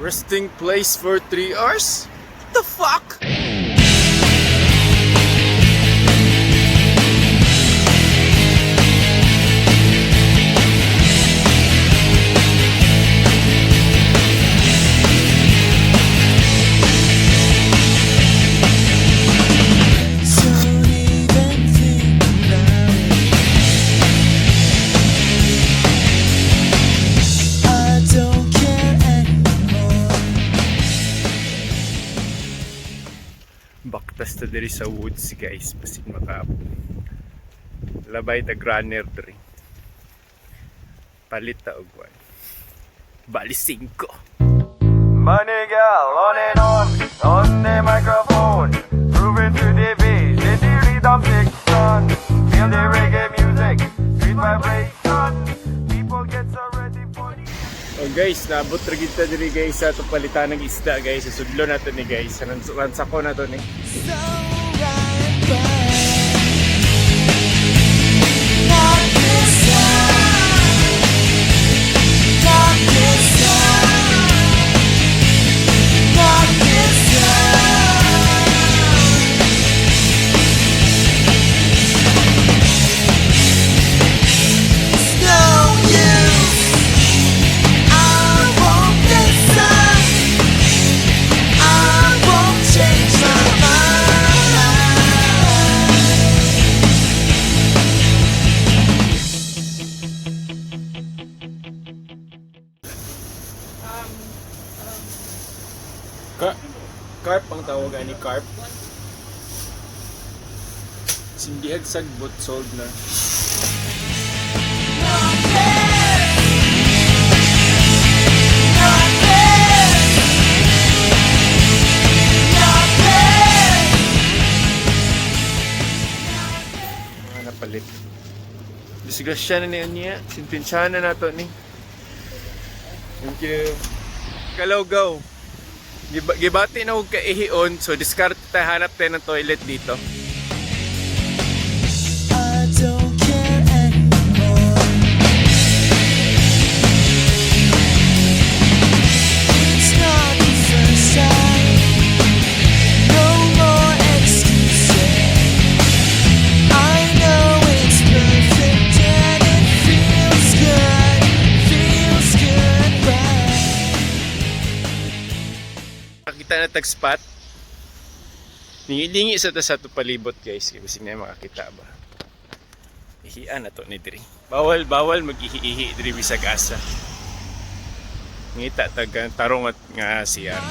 Resting place for 3 hours? What the fuck? Don't even think about it. I don't care anymore. Baktas ta diri sa woods, guys, basig maka labay tag runner diri. Palit ta og one. Bali 5. Money girl, on and on the microphone. Proving to the beat, in the rhythm section. Feel the reggae music, sweet vibration. People get so ready for the. Oh guys, naabot ra gid ta diri, guys, sa atong palitan ng isda, guys. Susudlo na to ni, guys. Ransako na to ni. So right back. Not this time. Not this time. Not this time. It's no use. I won't listen. I won't change my mind. Carp ang tawag ani, carp. Sindihag sagbot, sold na. Not this. Not this. Not this. Mga napalit. Disgrasya na niya niya. Sintensya na nato ni. Thank you. Kalaw go. Gibati na og kaihion, so diskarte tayo, hanap tayo ng toilet dito. I don't care anymore. It's not the first time. No more excuses. I know it's perfect and it feels good. Feels good, right? Nakita na tag spot. Lingi-lingi sa ta sa ato palibot, guys. Kay bisig na makakita ba. Ihian na to ni diri. Bawal bawal mag-ihi-ihi diri bisag asa. Ngita tag tarong at nga CR.